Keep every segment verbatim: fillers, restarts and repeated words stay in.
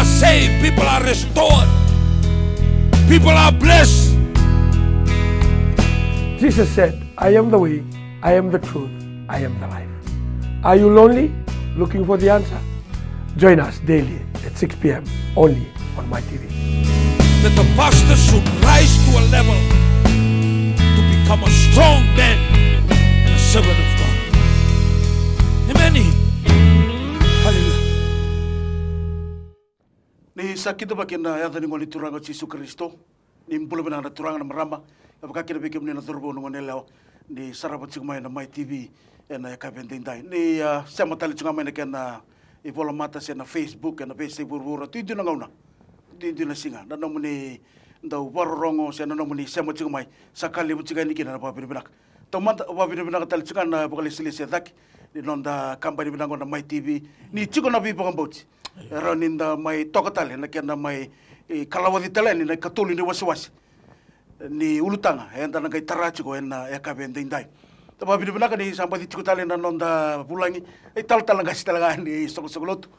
saved, people are restored, people are blessed. Jesus said, "I am the way, I am the truth, I am the life." Are you lonely, looking for the answer? Join us daily at six p.m. only on My T V. That the pastor should rise to a level to become a strong man and a servant of God. Amen. Hallelujah. Ni sa kidavaki ena yaca ni Gone Turaga o Jisu Karisito, ni bula vinaka na turaga, na marama, e vaka kina vei kemuni na cauravou, na goneyalewa, ni sarava tiko mai na My T V ena yakavi edaidai. Ni, ah, sema tale tiko ga mai na kena ivolamata se na Facebook ena veiyasai vuravura, duidui na gauna, duidui na siga, na nomuni dau vakarorogo se na nomuni sema tiko mai, sa ka levu tiko yani kina na vakavinavinaka. Taumada, vakavinavinaka tale tiko ga na vakalesilesi e cake ni noda kabani vinaka na My T V, ni tiko na veivakabauti e rawa ni da mai toka tale na kena mai, e, kalawaci tale yani na ikatolu ni wasewase ni ulutaga eda na qai tara tiko ena yakavi edaidai. Da vakavinavinaka ni sa baci tiko tale na noda vulagi, e, talatala qase tale ga ni soqosoqo lotu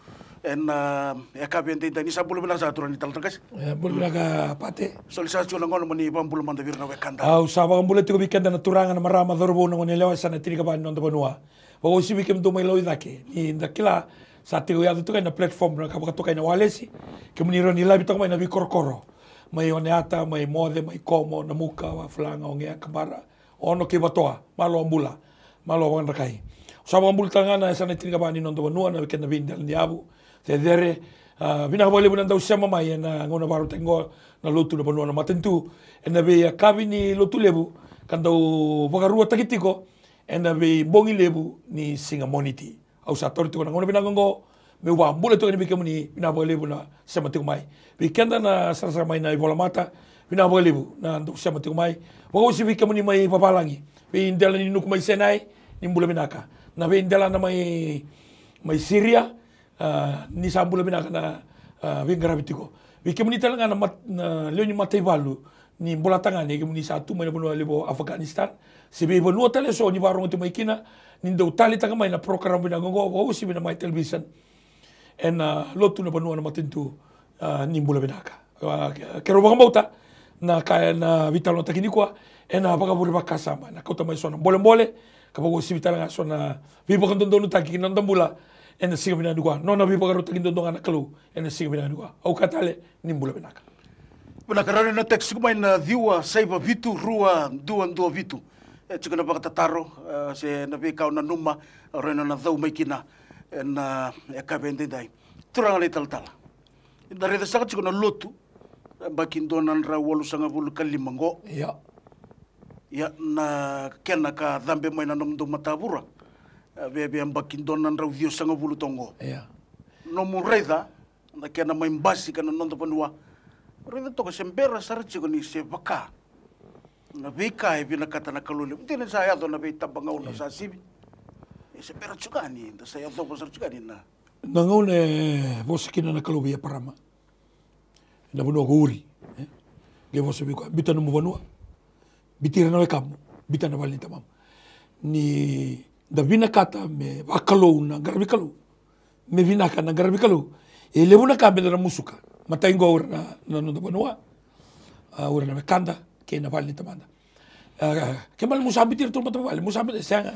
ena, e, yakavi edaidai. Ni sa bula vinaka saka, turaga ni talatala qase. E, bula vinaka, Pate. Soli saka tiko na gauna mo ni vakabula mada vei ira na wekada. Au sa vakabula tiko vei keda na turaga, na marama, cauravou, na goneyalewa, e sa na tinikava ni noda vanua. Vakauasivi kemudou mai Lauicake. Ni da kila sa tiko yaco tiko na platform na ka vakatokai na walesi. Kemuni rawa ni live toka mai na veikorokoro, mai Oneata, mai Moce, mai Komo, Namuka, Wafulaga, Ogea, Kabara, Ono kei Vatoa. Malo bula, malo vakadrakai. Sa vakabula tale ga na, e sa na tinikava ni noda vanua, na kena veidela ni yavu cecere. Ah, vinaka vakalevu na dau sema mai ena gauna vakarautaki oqo na lotu na vanua na matanitu ena veiyakavi ni Lotulevu, ka dau vakaruataki tiko ena veibogi levu ni siga Moniti. Au sa taura tiko na gauna vinaka oqo meu vakabula tiko yani vei kemuni. Vinaka vakalevu na sema tiko mai. Vei keda na sarasara mai na ivolamata, vinaka vakalevu na dau sema tiko mai. Vakauasivi vei kemuni mai vavalagi, veidela ni nuku mai Senai, ni bula vinaka. Na veidelana mai, mai Siria, ah, ni sa bula vinaka na, ah, veiqaravi tiko. Vei kemuni tale ga na mat-, na lewe ni mataivalu ni Bolatagane, kemuni sa tu mai na vanua levu o Afghanistan, se veivanua tale eso ni vakarogo tiko mai kina, ni dau taleitaka mai na program vinaka oqo, vakauasivi na My Television ena lotu na vanua na matanitu. Ah, ni bula vinaka. Ah, ke-, keirau vakabauta na ka ena veitalanoataki nikua ena vakavure vakasama, ena kauta mai so na bolebole, ka vakauasivi tale ga so na veivakadodonutaki ki na noda bula ena siga vinaka nikua. Nona veivakarautaki duadua ga na Kalou ena siga vinaka nikua. Au kaya tale, ni bula vinaka. Vinaka. Rawa ni na text mai na ciwa saiva vitu rua dua dua vitu. E tiko na vakatataro, e, se na veika o nanuma, rawa ni na cau mai kina ena, e, yakavi edaidai. Turaga na italatala, da raica saka tiko na lotu, e, yabaki dua na drau walusagavulu ka lima oqo. Ia. Ia, na kena ka cabe mai na nomudou matavura, e, via, via yabaki dua na drau ciwasagavulu toka oqo. Ia. Nomu raica na kena mai basika na noda vanua, raica toka se bera sara tiko ni se vaka na veika e vinakata na Kalou levu. Dina ni sa yaco na veitabagauna sa sivi, e se bera tiko ga ni da sa yacova sara tiko ga ni na. Na gauna e vosa kina na Kalou vei Eparama ena vanua ko Uri, e? Qai vosa vei koya, biuta nomu vanua, biuti ira na wekamu, biuta na vale ni tamamu. Ni da vinakata me vakalou na qaravi Kalou, me vinaka na qaravi Kalou, e levu na ka meda na musuka. Matai qo o ira na, na noda vanua, a, o ira na wekada kei na vale ni tamada. A, ke male mu sa biuti ira tu na matavuvale, mu sa biuti, sega.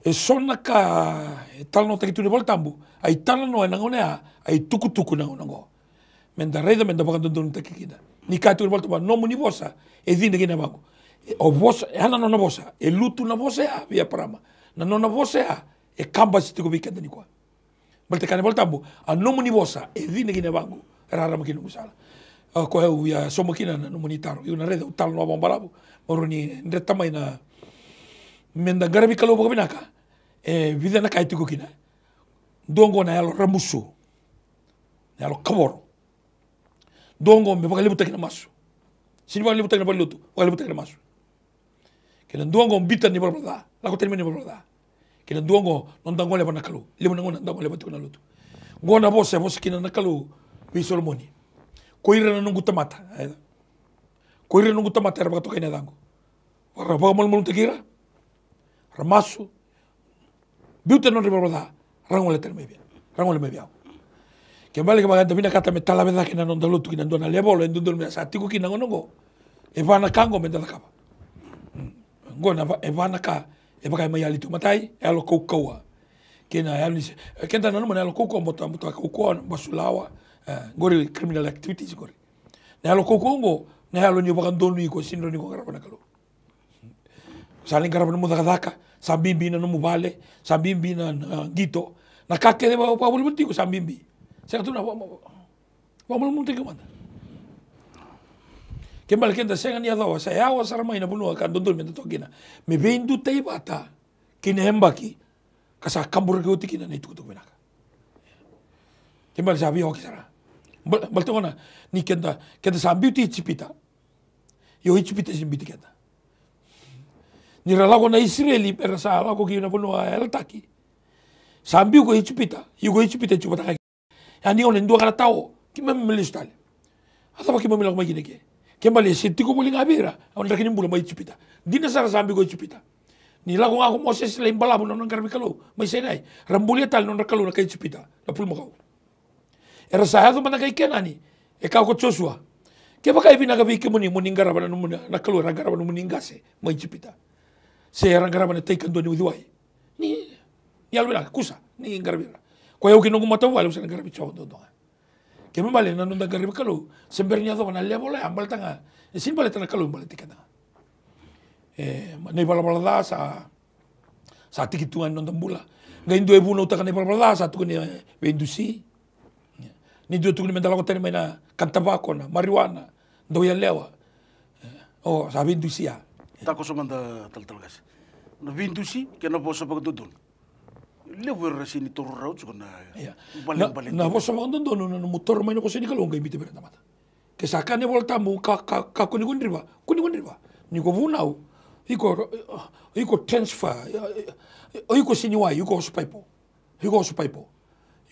E so na ka e talanoataki tu na iVolatabu, a italanoa ena gauna ya, a itukutuku ena gauna oqo. Meda raica, meda vakadodonutaki kina. Ni kaya tiko na iVolatabu, a nomuni vosa e cina ki na yavaqu. E, o vosa, e a na nona vosa, e lutu na vosa ya vei Eparama. Na nona vosa ya e kabasi tiko vei keda nikua. Baleta kaya na iVolatabu, a nomuni vosa e cina ki na yavaqu, e rarama ki na noqu sala. A, koya au via sauma kina na nomuni taro. Au na raica, au talanoa vakabalavu, meu rawa ni dreta mai na, meda qaravi Kalou vakavinaka. E vica na ka e tiko kina. Dua oqo na yalo ramusu, na yalo kavoro. Dua oqo me vakalevutaki na masu. Sega ni vakalevutaki na valenilotu, vakalevutaki na masu. Kei na dua oqo biuta na ivalavala ca, lako tani mai na ivalavala ca. Kei na dua oqo noda goleva na Kalou. Levu na gauna da goleva tiko na lotu. Oqo na vosa e vosa kina na Kalou vei Solomoni. Ko ira na noqu tamata, e, ko ira na noqu tamata era vakatokai na yacaqu, ra vakamalumalumutaki ira, ra masu, biuta na nodra ivalavala ca, ra gole tani mai vei, ra gole mai vei au. Kena ibalebale kevaka eda vinakata me talave cake na noda lotu ki na dua na level e dodonu me sa tiko kina na gauna oqo, e va na ka oqo meda cakava. Oqo na va, e va na ka e vaka e mai yali tu. Matai, e yalo kaukauwa. Kei na yalo ni se, e, keda nanuma na yalo kaukauwa, bota, bota kaukauwa, na basulawa, e, qori criminal activities qori. Na yalo kaukauwa oqo na yalo ni vakadonui iko, sega ni rawa ni ko qarava na Kalou. Sa lai qarava nomu cakacaka, sa bibi na nomu vale, sa bibi na, na qito. Na ka kece vakavolivoliti iko sa bibi. Sega tu na va, va, vakamalumalumutaki mada. Kena ibalebale keda sega ni yacova, sa yawa sara mai na vanua ka dodonu meda toka kina me veidutai vata kei na yabaki ka sa kaburaki oti kina na itukutuku vinaka. Kena ibalebale sa veiwaki sara. Bal-, baleta gona ni keda, keda sa biuti Ijipita. Io, Ijipita e sega ni biuti keda. Ni ra lako na Isireli, era sa lako ki na vanua yalataki. Sa biu ko Ijipita, io ko Ijipita e tiko vata kei. Ia ni gauna e dua ga na tao, keimami me lesu tale. A cava keimami lako mai kina ke? Kena ibalebale e se tiko voli ga vei ira na draki ni bula mai Ijipita. Dina sara sa biu ko Ijipita. Ni lako ga ko Mosese lai balavu na nona qaravi Kalou mai Sainai, ra bulia tale na nodra kalou na kai Ijipita, na pulumakau. Era sa yaco mada qai Kenani, e kaya ko Josua, kevaka e vinaka vei kemuni mo ni qarava na nomuni na kalou era qarava nomuni qase mai Ijipita, se era qarava na tai kadua ni uciwai, ni, ni yalovinaka, kusa, ni qaravi ira. Ko yau kei noqu matavuvale au sa na qaravi Jiova duadua ga. Kena ibalebale na noda qaravi Kalou se bera ni yacova na level ya, baleta ga e sega ni baleta na Kalou, e baleti keda ga. E, na ivalavala ca sa, sa tiki tu ga ni noda bula. Qai dua e vunautaka na ivalavala ca, sa tukuni, e, veidusi. Ni dua tukuni meda lako tani mai na ka ni tavako, na marijuana, dauyalewa. E, o, sa veidusi ya. Takoso mada, talatala qase. Na veidusi kei na vosa vakadodonu. Levu era sega ni taura rawa tiko na, ia, ibalebale. Na, na vosa vakadodonu na nomu taura mai na vosa ni Kalou qai biuta vei ira na tamata. Ke sa kaya na iVola Tabu, ka, ka, ka kua ni ko driva, kua ni ko driva. Ni ko vunau, iko, iko transfer, iko sega ni wai, iko oso paipo. Iko oso paipo.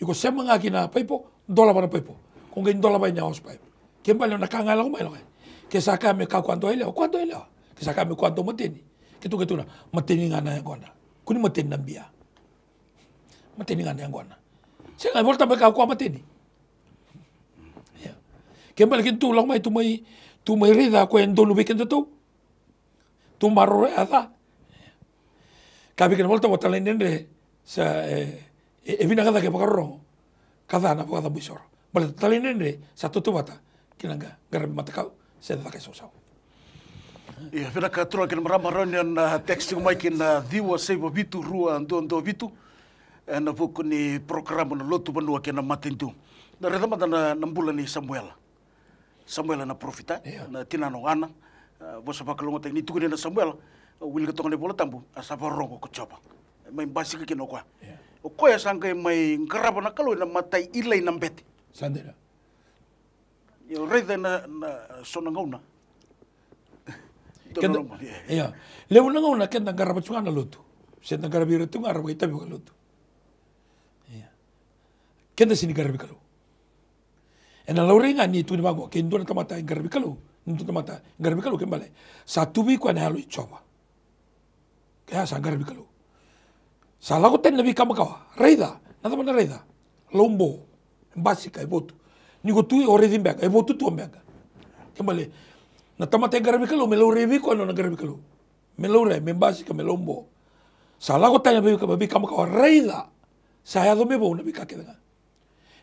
Iko sema ga ki na paipo, dolava na paipo. Ko qai dolava yani na oso paipo. Kena ibalebale na ka ga e lako mai, lako mai. Ke sa kaya me kakua dua e lewa, kua dua e lewa. Ke sa kaya me kua dua mateni, ke tu, ke tu na mateni ga na yaqona. Kua ni mateni na bia. Mateni ga na yaqona. Sega, e Vola Tabu e kaya kua mateni. Ia. Kena ibalebale keitou lako mai, tou mai, tou mai raica koya e donu vei kedatou. Tou maroroya ca. Kaya vei keda na Vola Tabu, talaidredre sa, e, e, e vinaka cake vakarorogo, ka ca na vakacabo isoro. Baleta talaidredre sa tautauvata kei na qa-, qaravi matakau se caka isausau. Ia, vinaka turaga kei na marama, rawa ni o na text tiko mai ki na ciwa saiva vitu rua dua dua vitu, ena vuku ni porokaramu na Lotu, Vanua kei na Matanitu. Na raica mada na, na bula nei Samuela. Samuela na parofita, ia, na tinana o Ana. A, vosa vakalougatataki ni tukuni na Samuela, a, wilika toka na iVola Tabu, a sa vakarorogo ko Jiova. E mai basika kina o koya. Ia. O koya sa qai mai qarava na Kalou ena mata i Ilai na bete. Sa dina. Io, raica na, na so na gauna. Keda, ia. Levu na gauna keda qarava tu ga na lotu. Se da qaravi ira tu ga ra vakaitavi vakalotu. Ia. Keda sega ni qaravi Kalou. Ena laurai ga ni tukuni vaqo, ke dua na tamata e qaravi Kalou, ni dua na tamata e qaravi Kalou, kena ibalebale sa tu vei koya na Yalo i Jiova. Kaya sa qaravi Kalou. Sa lako tani na veika makawa. Raica, na cava na raica? Laubo. E basika, e votu. Ni ko tu o raici beka, e votu tu o beka. Kena ibalebale na tamata e qaravi Kalou, me laurai vei koya na nona qaravi Kalou. Me laurai, me basika, me laubo. Sa lako tani na veika, veika makawa, raica. Sa yaco me vou na veika kece ga.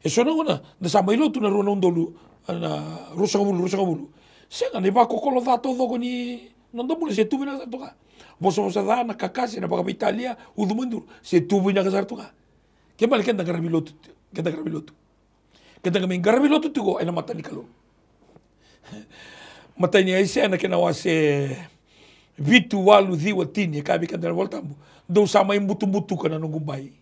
E so na gauna da sa mai lotu na rua na udolu, na ruasagavulu, ruasagavulu. Sega, na ivakokolo ca taucoko ni noda bula se tu vinaka sara tu ga. Vosavosa ca, na kakase, na vakaveitalia, ucumaduru, se tu vinaka sara tu ga. Kena ibalebale keda qaravi lotu, keda qaravi lotu. Keda qai mai qaravi lotu tiko ena mata ni Kalou. Matai ni Aisea na kena wase vitu, walu, ciwa, tini, e kaya vei keda na iVola Tabu, dou sa mai butubutuka na noqu bai.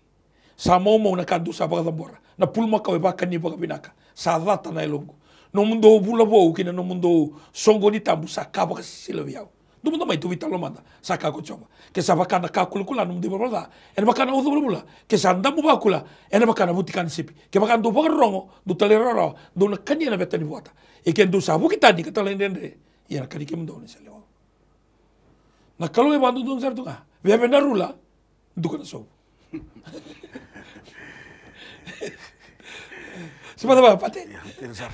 Sa maumau na ka dou sa vakacabora. Na pulumakau e vakani vakavinaka. Sa cata na yaloqu. Nomudou vula vou kei na nomudou soqoni tabu sa ka vakasisila vei au. Dou mada mai, tou veitalanoa mada, sa kaya ko Jiova. Ke sa vaka na ka kulakula na nomudou ivalavala ca, ena vaka na uca vulavula. Ke sa damu vakakula, ena vaka na vutika ni sipi. Kevaka dou vakarorogo, dou talairawarawa, dou na kania na veta ni vuata. Ia ke dou sa vuki tani ka talaidredre, ia na kani kemudou na iseleiwau. Na Kalou e vakadodonu sara tu ga. Veve na rula, duka na sovu. Se vata vata pate. Ia, tena sara.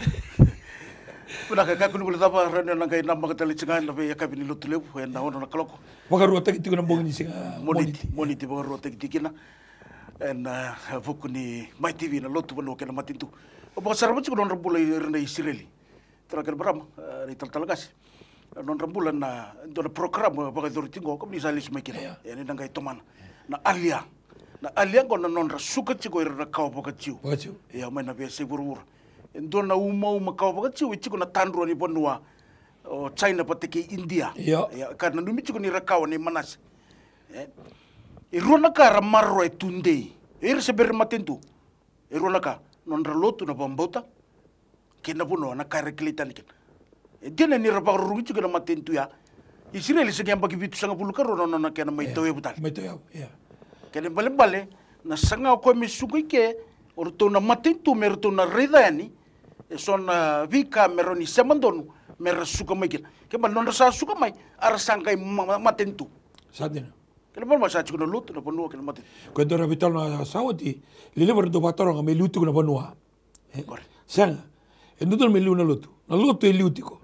Vinaka, kakua ni guilecava, rau na qai namaka tale tiko ga ena veiyakavi ni Lotulevu ena ono na kaloko. Vakaruataki tiko na bogi ni siga Moniti. Moniti, Moniti vakaruataki tiko kina ena vuku ni Mai T V, na lotu, vanua kei na matanitu. Au vakasarava tiko na nodra bula ira na Isireli. Turaga kei na marama, e, na italatala qase. Na nodra bula na dua na program, e, vakayacori tiko qo, kemuni sa lesu mai kina. Ia. Ia, ni na qai tomana. Na Aliyah. Na Aliyah qo na nodra suka tiko ira na kawa vakaJiu. Ia, mai na veiyasai vuravura. E dua na umauma kawa vakaJiu e tiko na tadrua ni vanua o China vata kei India. Ia. Ia, ka nanumi tiko ni ra kawa nei Manase. E, e rua na ka ra maroroya tudei. E ira se bera ni matanitu. E rua na ka, nodra lotu, na vakabauta, kei na vanua, na ka era kilai tani kina. E dina ni ra vakarurugi tiko na matanitu ya. Isireli se qai yabaki vitusagavulu ka rua na nona kena mai tauyavu tale. Mai tauyavu, ia. Kena ibalebale, na saga o koya me suka i ke o ratou na matanitu me ratou na raica yani eso na veika me rawa ni sema donu me ra suka mai kina. Kena ibalebale nodra sa suka mai, a ra sa qai ma-, matanitu. Sa dina. Kena ibalebale sa tiko na lotu, na vanua kei na matanitu. Ko e dua na veitalanoa sa oti, lelevu era dau vakataroga me liu tiko na vanua. E? Sega. E dodonu me liu na lotu. Na lotu e liu tiko.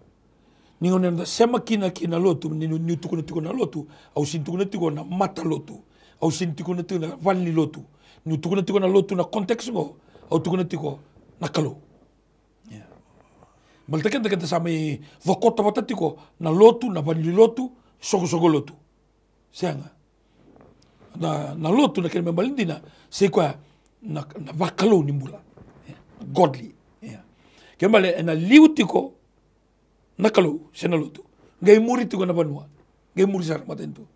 Ni gauna eda sema kina ki na lotu, ni, niu tukuna tiko na lotu, au sega ni tukuna tiko na mata lotu. Au sega ni tukuna tiko na vale ni lotu. Niu tukuna tiko na lotu na context qo, au tukuna tiko na Kalou. Baleta keda, keda sa mai cokota vata tiko na lotu, na vale ni lotu, soqosoqo lotu. Sega. Na, na lotu na kena me bale dina, se koya na, na vakalou ni bula. Godly. Kena bale, ena liu tiko na Kalou se na lotu, qai muri tiko na vanua, qai muri sara na matanitu.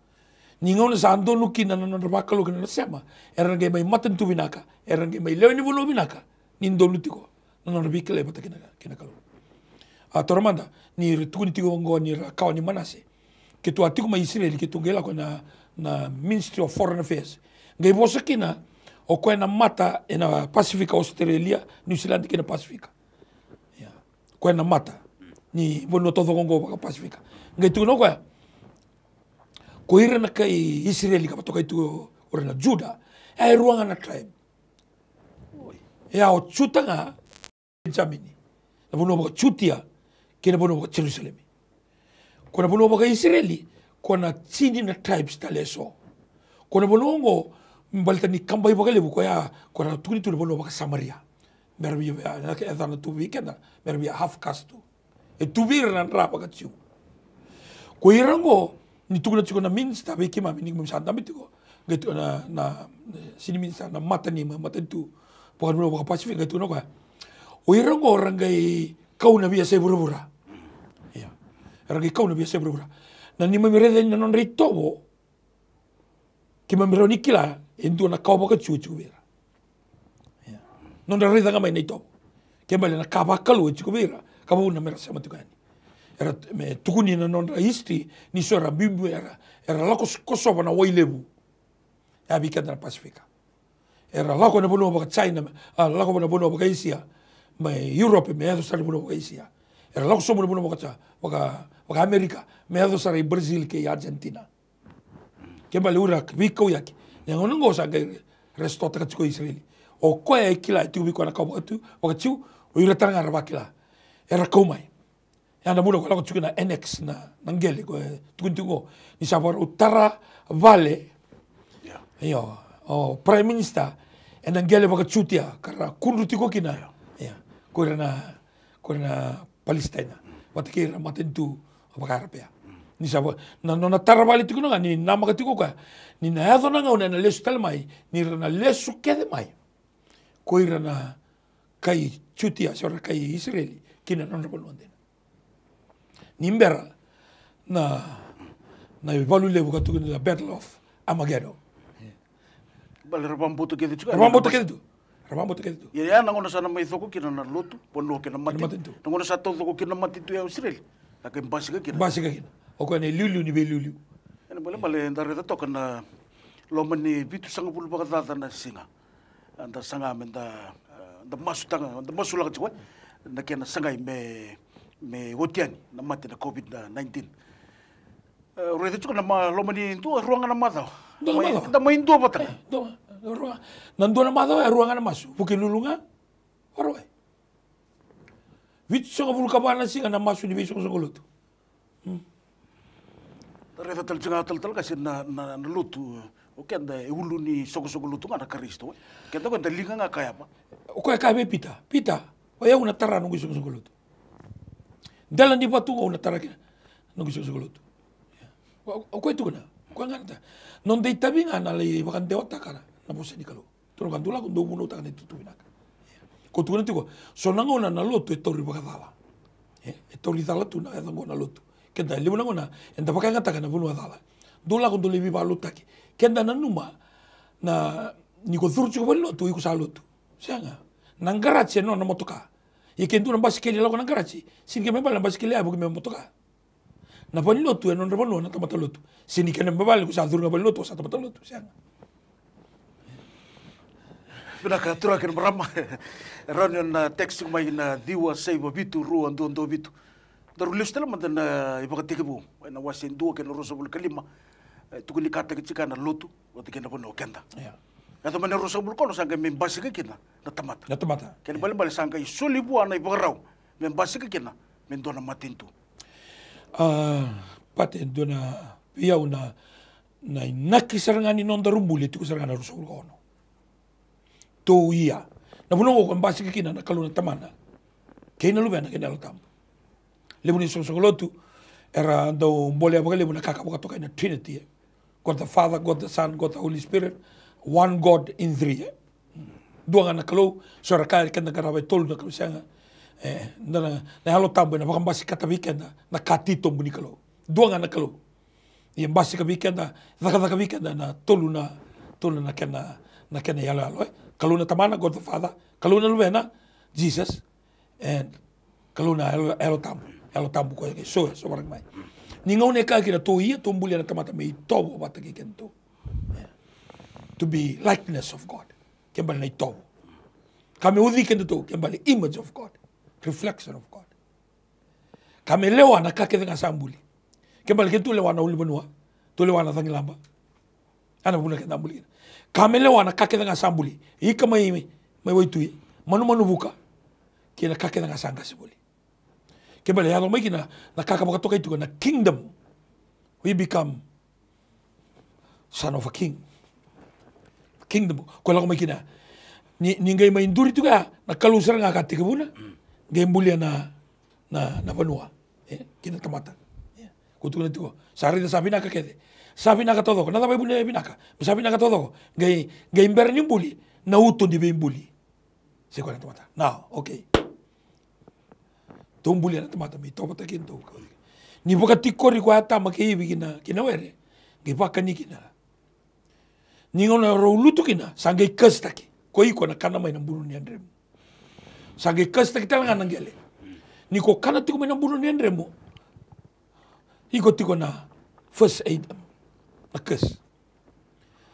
Ni gauna sa donu kina na nodra vakalou kei na nodra sema, era qai mai matanitu vinaka, era qai mai lewe ni vanua vinaka, ni donu tiko na nodra veikilai vata kei na, kei na Kalou. A, taura mada, ni ra tukuni tiko oqo ni ra kawa nei Manase. Keitou a tiko mai Isireli, keitou qai lako na, na Ministry of Foreign Affairs. Qai vosa kina o koya na mata ena Pasifika, Australia, New Zealand kei na Pasifika. Ia. Koya na mata ni vanua taucoko oqo vaka-Pasifika. Qai tukuna o koya, ko ira na kai Isireli ka vakatokai tiko o ira na Juda, e rua ga na tribe. E a o Juta ga, Penijamini, na vanua vaka-Jutia kei na vanua vaka-Jerusalemi. Ko na vanua vaka-Isireli, ko na tini na tribes tale eso. Ko na vanua oqo, baleta ni kabai vakalevu, koya ko ra tukuni tu na vanua vaka-Samaria. Me ra via, via, na yacana tu vei keda, me ra via half caste tu. E tu vei ira na dra vaka-Jiu. Ko ira oqo, ni tukuna tiko na minisita vei keimami, ni keimami sa dabe tiko. Qai tukuna na, na, na sini minisita na mata ni, ma-, matanitu vakavanua vaka-Pasifika, qai tukuna o koya, o ira oqo ra qai kau na veiyasai vuravura. Ia. Ra qai kau na veiyasai vuravura. Na neimami raica na nodra itovo, keimami rawa ni kila e dua na kawa vaka-Jiu e tiko vei ira. Ia. Nodra raica ga mai na itovo. Kena ibalebale na ka vakalou e tiko vei ira, ka vuna me ra sema tiko yani. Era, me tukuni na nodra history, ni so era biubiu, era, era lako s-, kosova na wai levu. E a vei keda na Pasifika. Era lako na vanua vaka-China, a, lako na vanua vaka-Asia, mai Europe, me yaco sara i vanua vaka-Asia. Era lako sobu na vanua vaka-Cha-, vaka, vaka-Amerika, me yaco sara i Brazil kei Argentina. Kena ibalebale o ira veikauyaki. Na gauna oqo sa qai restore-taka tiko o Isireli. O koya e kila e tiko vei koya na kawa vaka-Jiu, vaka-Jiu, o ira tale ga era vakila. Era kau mai. Ia na vuna ko lako tiko na annex na, na qele ko e tukuni tiko oqo. Ni sa vakarau tara vale. Ia. Io, o Prime Minister, ena qele vaka-Jutia, ka ra kudru tiko kina. Ia. Ia. Ko ira na, ko ira na Palestina. Vata kei ira na matanitu vaka-Arapea. Ni sa va-, na, nona tara vale tiko na ga, ni namaka tiko koya. Ni na yaco na gauna ena lesu tale mai, ni ra na lesu kece mai. Ko ira na kai Jutia, se o ira na kai Isireli, ki na nodra vanua dina. Ni bera na, na ivalu levu ka tukuni na Battle of Armageddon. Baleta ra vakabauta kece tu. Ra vakabauta kece tu. Ra vakabauta kece tu. Ia, ia na gauna sa na mai coko kina na lotu, vanua kei na matanitu. Na gauna sa taucoko kina na matanitu ya o Isireli. Sa qai basika kina. Basika kina. O koya na iliuliu ni veiliuliu. Ia na ibalebale da raica toka na loma ni vitusagavulu vakacaca na siga. Da saga me da, da masutaka, da masulaka tiko, e, na kena sagai me, me oti yani na mate na COVID nineteen. E, raica tiko na ma-, loma ni dua, rua ga na macawa. Dua ga na macawa. Da mai dua vata ga. E, dua, rua. Na dua na macawa, e rua ga na masu. Vukelulu ga, vakarau. Vitusagavulu ka va na siga na masu ni veisoqosoqo lotu. Raica tale tiko ga talatala qase na, na, na lotu. O keda e ulu ni soqosoqo lotu ga na Karisito. Keda ko da liga ga ka yava. O koya kaya vei Pita, Pita, o yau na tara noqu isoqosoqo lotu. Dela ni vatu ga au na tara kina noqu isoqosoqo lotu. O, o koya tukuna, o koya ga na ta. Noda itavi ga na lai vakadewataka na vosa ni Kalou. Tukuna ka dou lako dou vunautaka na itutu vinaka. Ko tukuna tiko, so na gauna na lotu e tauri vakacala. E, e tauri cala tu na yaca qo na lotu. Keda e levu na gauna eda vakayagataka na vanua cala. Dou lako dou lai veivakalotutaki. Keda nanuma na, ni ko curu tiko valenilotu iko sa lotu. Sega. Na qaraji e nona motoka. Ia ke dua na basikeli e lako na qaraji, sega ni kena ibalebale na basikeli ya e vuki me motoka. Na valenilotu e nodra vanua na tamata lotu. Sega ni kena ibalebale ko sa curu ga valenilotu o sa tamata lotu, sega. Vinaka turaga kei na marama. E rawa ni o na text mai na ciwa saiva vitu rua dua dua vitu. Daru lesu tale mada na iVakatekivu ena wase dua kei na ruasagavulu ka lima. E tukunikataki tiko na lotu vata kei na vanua o keda. Ia. Yaco mai na ruasagavulu ka ono sa qai me basika kina na tamata. Na tamata. Kena ibalebale sa qai soli vua na ivakarau me basika kina me dua na matanitu. A, Pate, dua na, vei au na, na inaki sara ga ni nodaru buli e tiko sara ga na ruasagavulu ka ono. Tou ia. Na vanua qo ko basika kina na Kalou na Tamana kei na Luvena kei na Yalo Tabu. Levu ni soqosoqo lotu era dau bolea vakalevu na ka ka vakatokai na Trinity, e. God the Father, God the Son, God the Holy Spirit, one God in three, e. Dua ga na Kalou, so era kaya keda qarava e tolu na Kalou, sega. E, na, na, na Yalo Tabu ena vakabasikata vei keda na ka titobu ni Kalou. Dua ga na Kalou. Ia basika vei keda, cakacaka vei keda na tolu na, tolu na kena, na kena iyaloyalo, e. Kalou na Tamana, God the Father, Kalou na Luvena, Jesus, and Kalou na Yalo, Yalo Tabu, Yalo Tabu koya ke so, so varaki mai. Ni gauna e kaya kina tou ia, tou bulia na tamata me itovo vata kei kedatou. Yeah. To be likeness of God. Ke bale na itovo. Ka me uci kedatou, ke bale image of God. Reflection of God. Ka me lewa na ka kece ga sa buli. Ke bale kedatou lewa na ulunivanua, tou lewa na cagilaba. A na vuna keda buli kina. Ka me lewa na ka kece ga sa buli. Ika mai, mai waitui, manumanu vuka, kei na ka kece ga sa qase voli. Ke bale yaco mai kina na ka ka vakatokai tiko na kingdom. We become son of a king. Kingdom. Ko lako mai kina. Ni, ni qai mai duri tiko ya na Kalou sara ga ka tekivuna. Qai bulia na, na, na vanua. E, kina tamata. E. Ko tukuna tiko. Sa raica sa vinaka kece. Sa vinaka taucoko. Na cava e vuni e vinaka? Sa vinaka taucoko. Qai, qai bera ni buli na uto ni veibuli. Se koya na tamata. Now, okay. Tou bulia na tamata me itovo vata kei kedatou. Ni vakatikori ko Atama kei Ivi kina, kina were. Qai vakani kina. Ni gauna rau lutu kina, sa qai kasitaki. Ko iko na kana mai na bunu ni yadremu. Sa qai kasitaki tale ga na qele. Ni ko kana tiko mai na bunu ni yadremu. Iko tiko na first Adam. Na curse.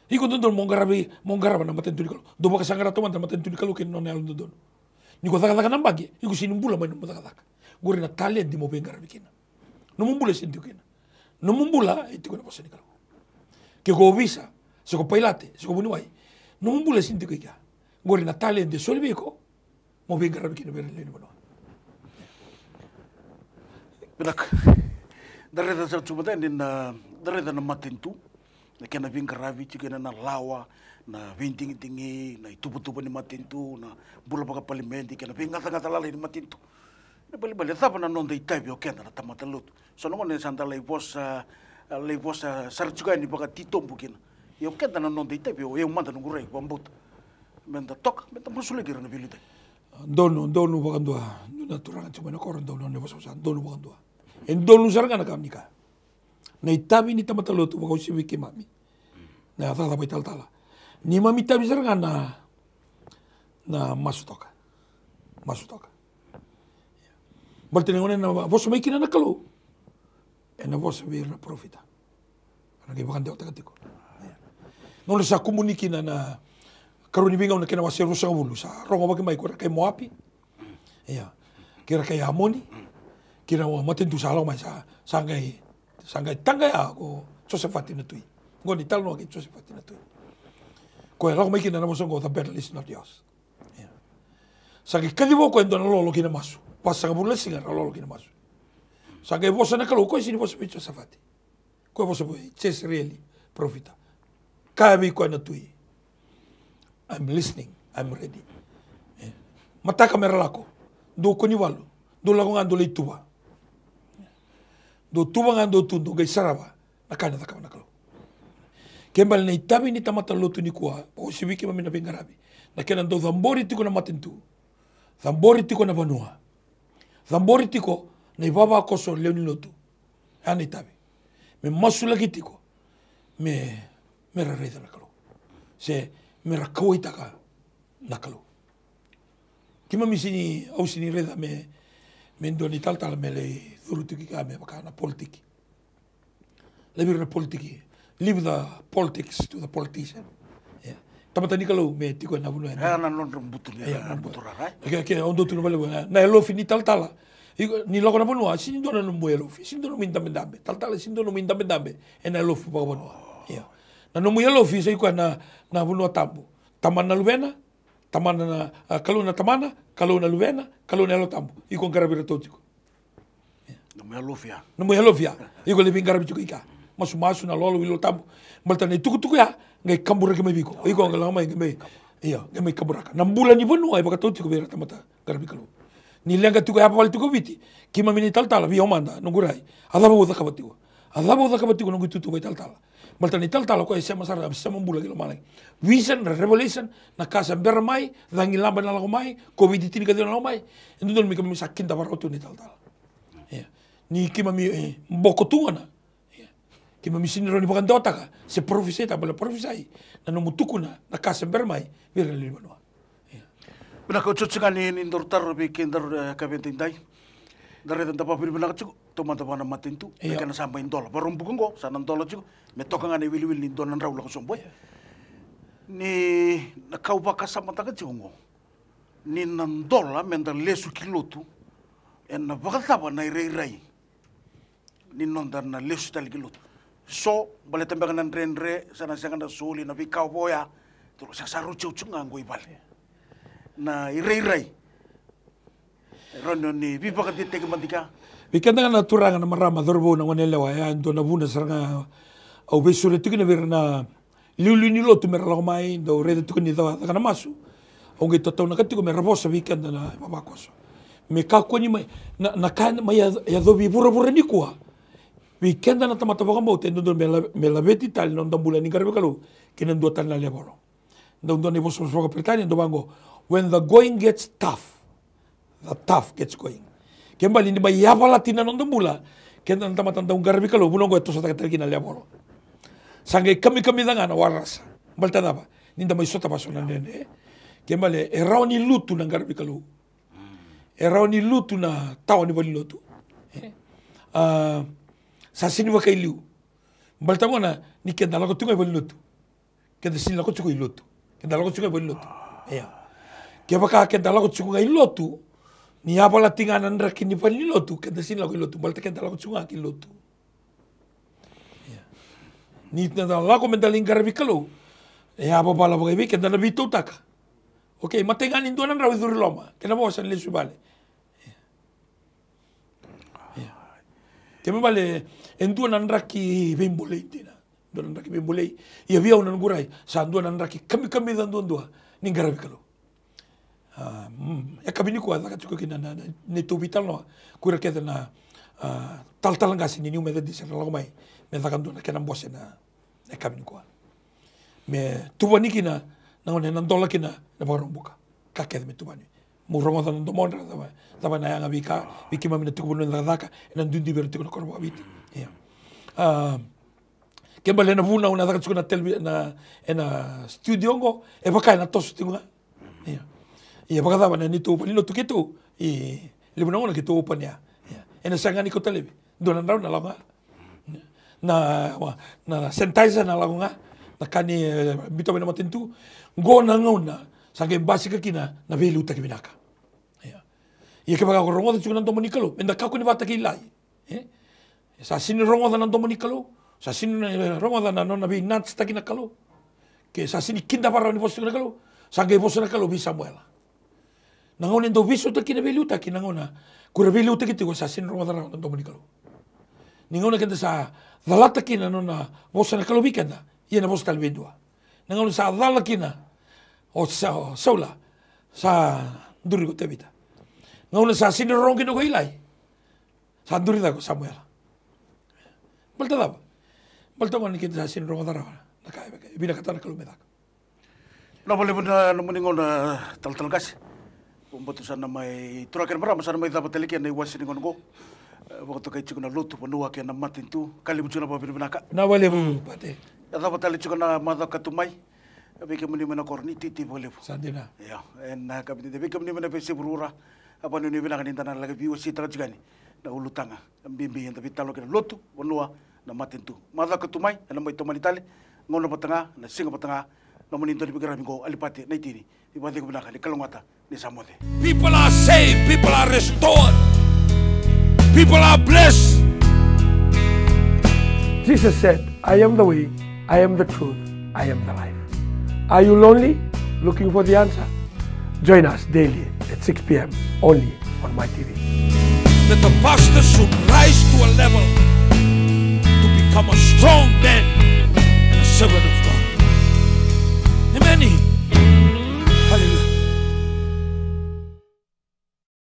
Iko dodonu mo qaravi, mo qarava na matanitu ni Kalou. Dou vakasaqara taumada na matanitu ni Kalou kei na nona yalododonu. Ni ko cakacaka na baqe, iko sega ni bula mai na nomu cakacaka. Qori na taledi mo veiqaravi kina. Nomu bula e sega ni tiko kina. Nomu bula e tiko ena vosa ni Kalou. Ke ko ovisa, se ko pailate, se ko vuniwai. Nomu bula e sega ni tiko i kea. Qori na taledi e soli vei iko. Mo veiqaravi kina vei ira na lewe ni vanua. Vinaka. Da raica sara tu mada yani na, da raica na matanitu. Na kena veiqaravi tiko kina na lawa, na veidigidigi, na ituvatuva ni matanitu, na bula vakapalimedi, kei na veigacagaca lalai ni matanitu. Na balebale, cava na noda itavi o keda na tamata lotu? So na gauna sa da lai vosa, lai vosa sara tiko yani vakatitobu kina. Ia o keda na noda itavi, o yau mada noqu rai vakabauta. Meda toka, meda masulaki ira na veiliutaki. Donu, donu vakadua, dua na turaga tiko mai na koro, donu na vosavosa, donu vakadua. E donu sara ga na ka ni ka. Na itavi ni tamata lotu vakauasivi keimami. Na cakacaka vakaitalatala. Neimami itavi sara ga na, na masu toka. Masu toka. Baleta ni gauna ena vosa mai kina na Kalou, ena vosa vei ira na parofita. Era qai vakadewataka tiko. Gauna sa kumuni kina na karua ni Veigauna kei na wase ruasagavulu, sa rogovaki mai ko ira kai Moapi. Ia. Kei ira kai Amoni. Kei na matanitu sa lako mai sa, sa qai, sa qai taqaya ko Josefati na tui. Qo ni talanoa kei Josefati na tui. Ko e lako mai kina na vosa qo, the battle is not yours. Ia. Sa qai kaciva o koya e dua na lolo kei na masu. Vasagavulu na siga ra lolo kina masu. Sa qai vosa na Kalou, o koya sini vosa vei Josafati. Koya vosa vei Jeserieli, parofita. Kaya vei koya na tui, "I'm listening, I'm ready." E. Mataka mera lako. Dou kua ni valu. Dou lako ga dou lai tuva. Dou tuva ga dou tu, dou qai sarava na ka ena cakava na Kalou. Kena ibalebale na itavi ni tamata lotu nikua, vakauasivi keimami na veiqaravi, na kena dau cabori tiko na matanitu, cabori tiko na vanua, cabori tiko na ivavakoso lewe ni lotu. Ya na itavi. Me masulaki tiko me, mera raica na Kalou, se mera kauwaitaka na Kalou. Keimami sini, au sini raica me, me dua ni talatala me lai curu tiko i kea me vaka na politiki. Laivi ira na politiki. Leave the politics to the politician. Ia. Tamata ni Kalou me tiko ena vanua ena. Ia, na nodra butu ni, ia, na butu rara, e? Ke, ke, au dau tukuna vakalevu, e, na yalofi ni talatala. Iko, ni lako na vanua, sini dua na nomu yalofi, sini dua na nomu idabedabe. Talatala, sini dua na nomu idabedabe ena yalofi vakavanua. Ia. Na nomu yalofi sa iko na, na vanua tabu. Tamana na Luvena, Tamana na, a, Kalou na Tamana, Kalou na Luvena, Kalou na Yalo Tabu. Iko qaravi iratou tiko. Nomu yalofi ya. Nomu yalofi ya. Iko lai veiqaravi tiko i kea. Masumasu, na lolo, wili Yalo Tabu. Baleta na itukutuku ya qai kaburaki mai vei iko. Iko qai lako mai, qai mai. Io, qai mai kaburaka. Na bula ni vanua e vakatau tiko vei ira na tamata qaravi Kalou. Ni leqa tiko ya, vavale tiko Viti. Keimami na italatala, vei au mada, noqu rai. A cava au cakava tiko? A cava au cakava tiko, noqu itutu vakaitalatala? Baleta na italatala o koya e sema sara, sema bula ki lomalagi. Vision, revelation, na ka sa bera mai, cagilaba na lako mai, COVID tinikaciwa na lako mai. E dodonu me keimami sa kidavaka tu na italatala. Ia. Ni keimami, e, boko tu gona. Ia. Keimami sini rawa ni vakadewataka, se parofisaitaka, baleta parofisai na nomu tukuna na ka sa bera mai vei ira na lewe ni vanua. Ia. Vinaka, otioti ga ni, ni daru taro vei kedaru, e, ka vei daidai. Da raica da vakavinavinaka tiko, taumada vua na matanitu, ia, me kena sa mai dola. Vakarau buka oqo, sa na dola tiko, me toka ga na iwiliwili ni dua na drau lako sobu, e. Ia. Ni na ka au vakasamataka tiko oqo, ni na dola me da lesu ki lotu, ena vakacava na irairai ni noda na lesu tale ki lotu? So, baleta beka na dredre, sa na sega na soli, na veika o voya. Sa, sa rauti au tiko ga oqo i vale. Na irairai. Rawa ni veivakadeitaki mada i kea. Vei keda ga na turaga, na marama, cauravou, na goneyalewa, ya e dua na vuna sara ga au veisureti tiko kina vei ira na liuliu ni lotu mera lako mai, dau raica tiko ni caka, caka na masu. Au qai tataunaka tiko mera vosa vei keda na vavakoso. Me kakua ni mai, na, na ka mai ya, yacovi vuravura nikua. Vei keda na tamata vakabauta, e dodonu me la, me laveti tale na noda bula ni qaravi Kalou ki na dua tale na level. Dau dua na ivosavosa vakaperitania, dau vaqo, "When the going gets tough, the tough gets going." Ke bale ni mai yavalati na noda bula, keda na tamata dau qaravi Kalou, vuna oqo e tosotaka tale kina na level. Sa qai kamikamica ga na warasa. Baleta cava? Ni da mai sota vaso na dredre. Ke bale, e rawa ni lutu na qaravi Kalou. E rawa ni lutu na tawa ni valenilotu. E. A, sa sini vakailiu. Baleta gona, ni keda lako tu ga i valenilotu. Keda sini lako tiko i lotu. Keda lako tiko ga i valenilotu. Ia. Kevaka keda lako tiko ga i lotu, ni yavalati ga na draki ni valenilotu, keda sini lako i lotu. Baleta keda lako tiko ga ki lotu. Ia. Ni da lako meda lai qaravi Kalou, e yavavala vakaivei keda na veitautaka. Okei, matai ga ni dua na drau e curu i loma, kena vosa ni lesu i vale. Ia. Ia. Kena ibalebale, e dua na draki veibolei dina. Dua na draki veibolei. Ia vei au na noqu rai, sa dua na draki kamikamica duadua ni qaravi Kalou. A, mm, e yakavi nikua e caka tiko kina na, na, na neitou veitalanoa. Ko ira kece na, a, talatala qase ni New Methodist era lako mai me caka dua na kena bose na, na yakavi nikua. Me tuvani kina na gone, na dola kina na Vakaraubuka. Ka kece me tuvani. Mo rogoca na domodra, cava, cava na yaga vei ka, vei keimami na tiko vanua ni cakacaka, ena duidui vei ira tiko na koro vakaviti. Ia. A, ke bale na vuna au na caka tiko na televi-, na, ena studio oqo, e vaka ena toso tiko ga. Ia. Ia, vakacava na neitou valenilotu keitou, e levu na gauna keitou open air. Ia. Ena sega ni kauta laivi. Dua na drau na lako ga. Na, wa, na sanitizer na lako ga. Na ka ni, e, biuta mai na matanitu. Qo na gauna sa qai basika kina na veiliutaki vinaka. Ia. Ia kevaka ko rogoca tiko na domo ni Kalou, meda kakua ni vakataki lai. E? Sa sini rogoca na domo ni Kalou, sa sini, e, rogoca na nona veinatsitaki na Kalou. Ke sa sini kidava rawa ni vosa tiko na Kalou, sa qai vosa na Kalou vei Samuela. Na gauna e dau veisautaki kina veiliutaki, na gauna ko ira veiliutaki tiko sa sega ni rogoca rawa na domo ni Kalou. Ni gauna keda sa calata kina na nona vosa na Kalou vei keda, ia na vosa tale vei dua. Na gauna sa cala kina o Sa-, o Saula, sa duri ko Tevita. Gauna sa sega ni rorogo kina ko Ilai, sa duri cake ko Samuela. Baleta cava? Baleta gona ni keda sa sega ni rogoca rawa na ka e vinakata na Kalou me caka. Vinaka vakalevu na nomuni gauna, talatala qase. Vakabauta sa na mai, turaga kei na marama, sa na mai cava tale kina na iwase ni gauna oqo. E, vakatokai tiko na lotu, vanua kei na matanitu, ka levu tiko na vakavinavinaka. Vinaka vakalevu, Pate. E cava tale tiko na macawa ka tu mai. E, vei kemuni mai na koro ni Titi vakalevu. Sa dina. Io, e, na ka vei kemuni mai na veiyasai vuravura. A vakanuinui vinaka ni da na laki veiwaseitaka tiko yani na ulutaga bibi eda veitalanoa kina, lotu, vanua, na matanitu. Macawa ka tu mai, ena mai tomani tale, gauna vata ga, na siga vata ga, nomuni dau ni veiqaravi qo, Alipate Naitini, ni vakacegu vinaka, ni kalougata, ni sa moce. People are saved, people are restored, people are blessed. Jesus said, "I am the way, I am the truth, I am the life." Are you lonely, looking for the answer? Join us daily at six p.m. only on My T V. That the pastor should rise to a level to become a strong man.